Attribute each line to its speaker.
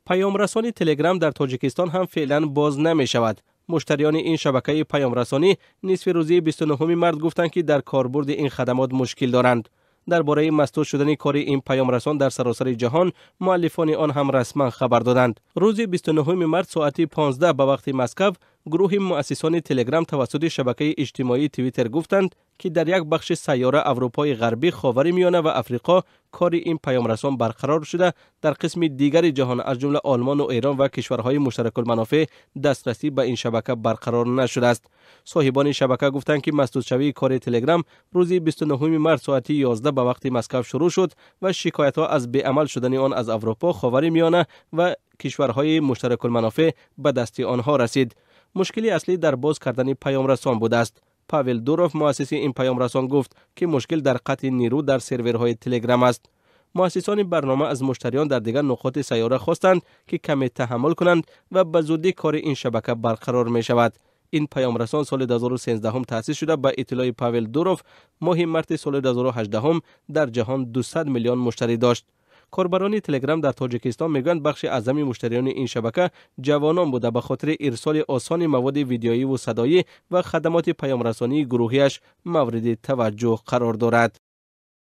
Speaker 1: Паёмрасони Телеграм дар Тоҷикистон ҳам феълан боз намешавад. Муштариёни ин шабакаи паёмрасонӣ нисфи рӯзии 29 март гуфтанд, ки дар корбурди ин хадамот мушкил доранд. Дар бораи масдуд шудани кори ин паёмрасон дар саросари ҷаҳон муаллифони он ҳам расман хабар доданд. Рӯзи 29 март соати 15 ба вақти Москав гурӯҳи муассисони Телеграм тавассути шабакаи иҷтимоии Твиттер гуфтанд, ки дар як бахши сайёра, Аврупои Ғарбӣ, Ховари Миёна ва Африқо, кори ин паёмрасон барқарор шуда, дар қисми дигари ҷаҳон, аз ҷумла Олмону Эрон ва кишварҳои муштаракулманофеъ, дастрасӣ ба ин шабака барқарор нашудааст. Соҳибони шабака гуфтанд, ки масдудшавии кори Телеграм рӯзи 29 март соати 11 ба вақти Москав шурӯъ шуд ва шикоятҳо аз беамал шудани он аз Аврупо, Ховари Миёна ва кишварҳои муштаракулманофеъ ба дасти онҳо расид. Мушкили аслӣ дар боз кардани паёмрасон будааст. Павел Дуров, муассиси ин паёмрасон, гуфт, ки мушкил дар қатъи нерӯ дар серверҳои Телеграм аст. Муассисони барнома аз муштариён дар дигар нуқоти сайёра хостанд, ки каме таҳаммул кунанд ва ба зудӣ кори ин шабака барқарор мешавад. Ин паёмрасон соли 2013 таъсис шуда, ба иттилои Павел Дуров, моҳи марти соли 2018 дар ҷаҳон 200 миллион муштарӣ дошт. Корбарони Телеграм дар Тоҷикистон мегӯянд, бахши аъзами муштариёни ин шабака ҷавонон буда, ба хотири ирсоли осони маводи видеоиву садоӣ ва хадамоти паёмрасонии гурӯҳиаш мавриди таваҷҷӯҳ қарор дорад.